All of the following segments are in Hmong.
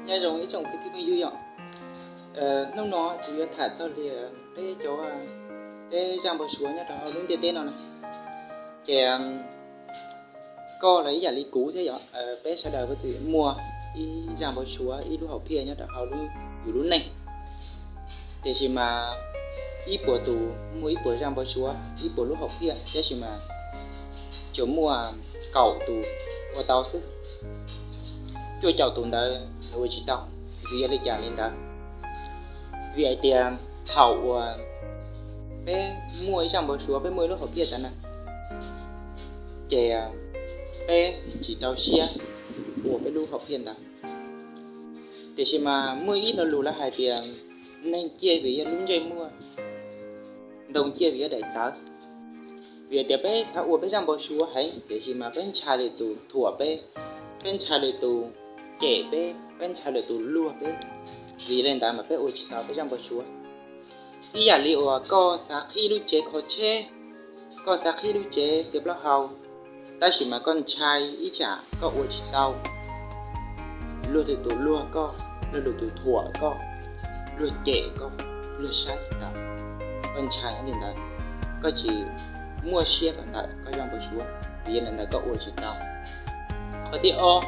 Nyob zoo ib tsoom kwv tij phooj ywg yom. Hnub no kuv yuav tham txog li peb cov, peb zaj npau suav nyob rau hauv lub ntiaj teb no na. Ces koj los ib yam li kuv thiab yom, peb sawv daws puav txwm muaj ib zaj npau suav, ib lub hom phiaj nyob rau hauv yus lub neej. Tiam sis mas ib puas tus muaj ib puas zaj npau suav, ib puas lub hom phiaj, tab sis mas tsuas muaj kaum tus ua tau xwb. Cuaj caum tus ntawd nws ua tsis tau. Vim yog li cas li ntawd? Vim hais tias thaum uas peb muaj ib zaj npau suav, peb muaj ib lub hom phiaj tas na, ces peb tsis rau siab ua peb lub hom phiaj ntawd. Tiam sis mas muaj ib lo lus lawv hais tias neeg ciaj vim yog lub ntsej muag, ntoo ciaj vim yog daim tawv. Vim tias peb xav ua peb zaj npau suav heev, tiam sis mas peb ntshai lwm tus thuam peb, peb ntshai lwm tus cem peb, peb ntshai lwm tus luag peb. Vim li ntawd mas peb ua tsis tau peb zaj npau suav. Ib yam li uas koj xav qhib lub tsev kho tsheb, koj xav qhib lub tsev txiav plaub hau, tab sis mas koj ntshai ib tsam koj ua tsis tau, luag lwm tus luag koj, luag lwm tus thuam koj, luag cem koj, luag saib tsis taus, koj ntshai li ntawd, koj tsis muaj siab rau ntawm koj zaj npau suav, vim yog li ntawd koj ua tsis tau. Qhov thib ob,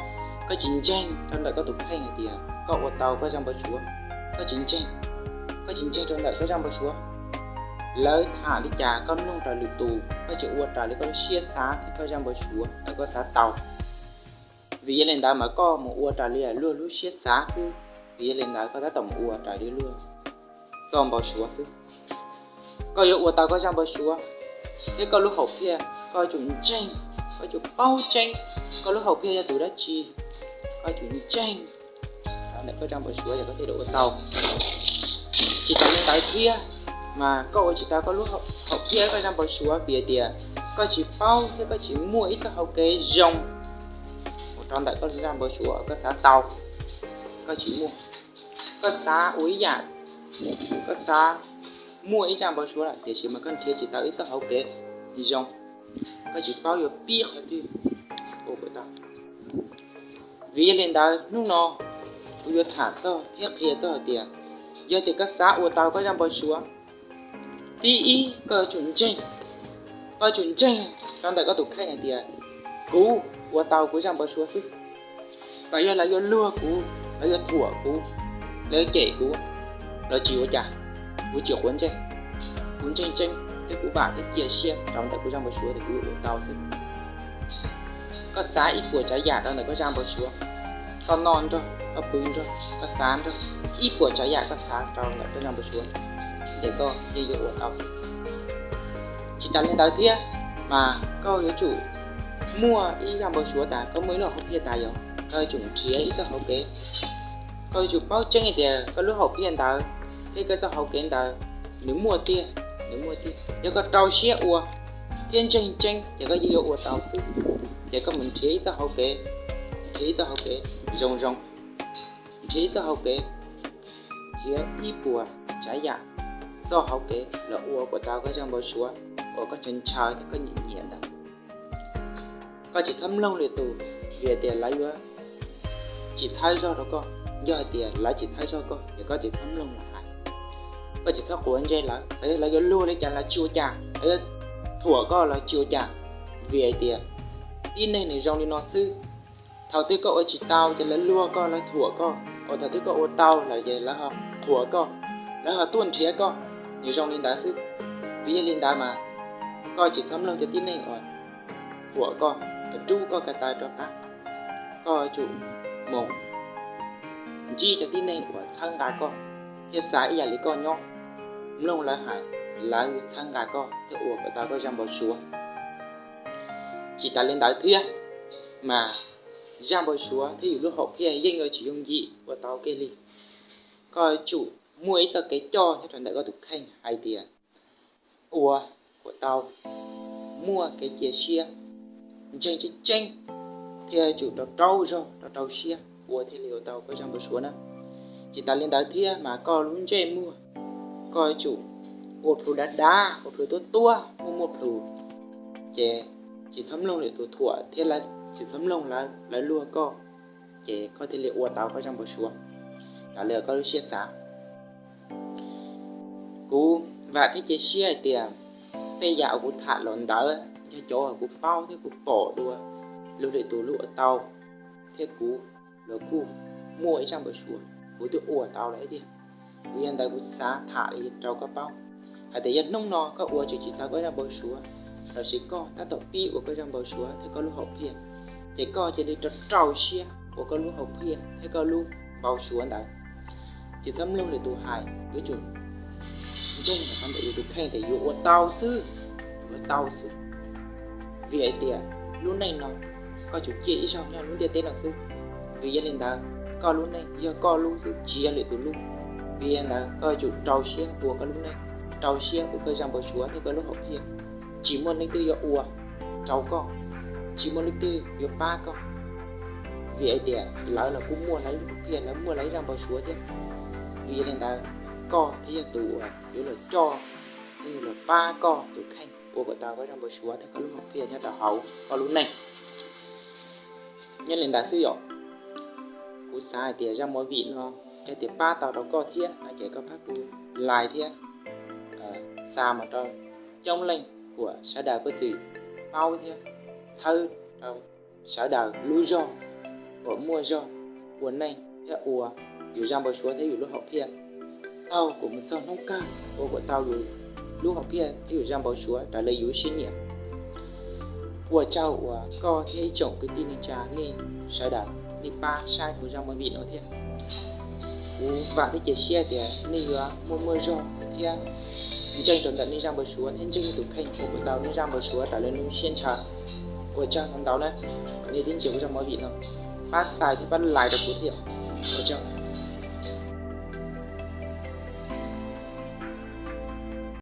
koj tsis ntseeg rau ntawm koj tus kheej hais tias koj ua tau koj zaj npau suav. Koj tsis ntseeg, koj tsis ntseeg rau ntawm koj zaj npau suav. Lawv tham li cas koj mloog raws lwm tus, koj tsis ua raws li koj lub siab xav thiab koj zaj npau suav uas koj xav tau. Vim yog li ntawd mas koj mus ua raws li luag lub siab xav xwb. Vim yog li ntawd koj tab tom mus ua raws li luag txoj npau suav xwb. Koj yuav ua tau koj zaj npau suav thiab koj lub hom phiaj, koj yuav tsum ntseeg, koj yuav tsum paub tseeb koj lub hom phiaj yog tus dab tsi, koj yuav tsum ntseeg ntawm koj zaj npau suav yog koj thiaj li ua tau. Tsis tas li ntawd thiab, mas koj ua tsis tau koj lub hom phiaj, koj zaj npau suav vim tias koj tsis paub thiab koj tsis muaj ib txoj hauv kev zoo mus rau ntawm koj zaj npau suav koj xav tau. Koj tsis muaj, koj xav ua ib yam, koj xav muaj ib zaj npau suav lawm tiam sis mas koj nrhiav tsis tau ib txoj hauv kev zoo, koj tsis paub yuav pib qhov twg ua kom tau. Vim yog li ntawd hnub no kuv yuav tham txog thiab qhia txog hais tias yog tias koj xav ua tau koj zaj npau suav, thib ib koj yuav tsum ntseeg, koj yuav tsum ntseeg rau ntawm koj tus kheej hais tias kuv ua tau kuv zaj npau suav xwb. Txawm yog lawv yuav luag kuv, lawv yuav thuam kuv, lawv yuav cem kuv los tsis ua cas, kuv tsis quav ntsej. Kuv ntseeg tseeb thiab kuv vam thiab cia siab rau ntawm kuv zaj npau suav tias kuv yuav ua tau xwb. Koj xav ib puas tsav yam rau ntawm koj zaj npau suav, koj noj nrog, koj pw nrog, koj xav nrog, ib puas tsav yam koj xav rau ntawm koj zaj npau suav, ces koj yeej yuav ua tau xwb. Tsis tas li ntawd thiab, mas koj yuav tsum muaj ib zaj npau suav tas, koj muaj ib lub hom phiaj tas yog koj yuav tsum nrhiav ib txoj hauv kev. Koj yuav tsum paub tseeb hais tias koj lub hom phiaj ntawd thiab koj txoj hauv kev ntawd nws muaj tiag, nws muaj tiag. Yog koj rau siab ua thiab ntseeg tseeb ces koj yeej yuav ua tau xwb. Ces koj mus nrhiav ib txoj hauv kev, nrhiav ib txoj hauv kev zoo zoo, nrhiav ib txoj hauv kev, nrhiav ib puas tsav yam txoj hauv kev los ua kom tau koj zaj npau suav uas koj ntshaw ntshaw thiab koj nyiam nyiam ntawd. Koj tsis txhob mloog lwm tus, vim tias lawv yuav tsis txhawb zog rau koj. Yog hais tias lawv tsis txhawb zog koj ces koj tsis txhob mloog lawv hais. Koj tsis txhob quav ntsej lawv, txawm yog lawv yuav luag li cas los tsis ua cas, lawv yuav thuam koj los tsis ua cas, vim hais tias tib neeg nws zoo li no xwb. Thaum twg koj ua tsis tau ces lawv luag koj, lawv thuam koj, uas thaum twg koj ua tau lawm ces lawv ho qhuas koj, lawv ho tuaj nrhiav koj, nws zoo li ntawd xwb. Vim yog li ntawd mas koj tsis txhob mloog cov tib neeg uas thuam koj, uas rub koj ko taw rov qab. Koj yuav tsum mus ntsib cov tib neeg uas txhawb nqa koj thiab xav ib yam li koj nyob, mloog lawv hais, lawv txhawb nqa koj thiab ua kom tau koj zaj npau suav. Tsis tas li ntawd thiab, mas zaj npau suav thiab yus lub hom phiaj yeej yuav tsis yooj yim ua tau kiag li. Koj yuav tsum muaj ib txoj kev coj nyob rau ntawm koj tus kheej hais tias ua kom tau, muaj kev cia siab, ntseeg tseeb tseeb, thiab yuav tsum rau rau zog, rau rau siab ua thiaj li ua tau koj zaj npau suav na. Tsis tas li ntawd thiab mas koj lub ntsej muag, koj yuav tsum ua plhus dav dav, ua plhus tuab tuab, muaj muaj plhus, ces tsis txhob mloog lwm tus thuam thiab tsis txhob mloog lawv luag koj, ces koj thiaj li ua tau koj zaj npau suav. raws li koj lub siab xav. Kuv vam thiab cia siab hais tias tej yam uas kuv tham los ntawd yog cov uas kuv paub thiab kuv pom dua luag lwm tus lub ua tau, thiab kuv los kuj muaj ib zaj npau suav kuv twb ua tau lawm thiab tiag. Kuv yog ntawd kuv xav tham li rau koj paub hais tias yog hnub no koj ua tseem tsis tau koj zaj npau suav, los sis koj tab tom pib ua koj zaj npau suav thiab koj lub hom phiaj, ces koj cia li rau rau siab ua koj lub hom phiaj thiab koj lub npau suav ntawd. Tsis txhob mloog lwm tus hais, yuav tsum ntseeg ntawm yus tus kheej tias yuav ua tau xwb, yuav tau xwb. Vim hais tias lub neej no koj tsuas ciaj ib zaug nyob lub ntiaj teb no xwb. Vim yog li ntawd, koj lub neej yog koj lub xwb, tsis yog lwm tus lub. Vim li ntawd koj yuav tsum rau siab ua koj lub neej, rau siab ua koj zaj npau suav thiab koj lub hom phiaj. Tsis muaj leej twg yuav ua rau koj, tsis muaj leej twg yuav pab koj. Vim hais tias lawv los kuj muaj lawv lub hom phiaj, lawv muaj lawv zaj npau suav thiab. Vim yog li ntawd, koj thiaj yog tus uas yuav los coj, yuav los pab koj tus kheej ua kom tau koj zaj npau suav thiab koj lub hom phiaj nyob rau hauv koj lub neej. Nyob li ntawd xwb yom, kuv xav hais tias zaj movie no yog tias pab tau rau koj thiab no ces koj pab kuv like thiab xa mus rau coob leej kom sawv daws puas txwm paub thiab txhawb rau sawv daws lub zog uas muaj zog ua neej thiab ua yus zaj npau suav thiab yus lub hom phiaj tau kom mus txog hnub kawg ua kom tau yus lub hom phiaj thiab yus zaj npau suav raws li yus siab nyiam. Ua tsaug uas koj thiab ib tsoom kwv tij neej tsa nej sawv daws nej pab saib kuv zaj movie no thiab. Kuv vam thiab cia siab tias nej yuav muaj muaj zog thiab ntseeg rau ntawm nej zaj npau suav thiab ntseeg nej tus kheej ua kom tau nej zaj npau suav raws li nej siab ntshaw. Ua tsaug ntau ntau na, nej twb ntsia kuv zaj movie no, pab share thiab pab like rau kuv thiab. Ua tsaug.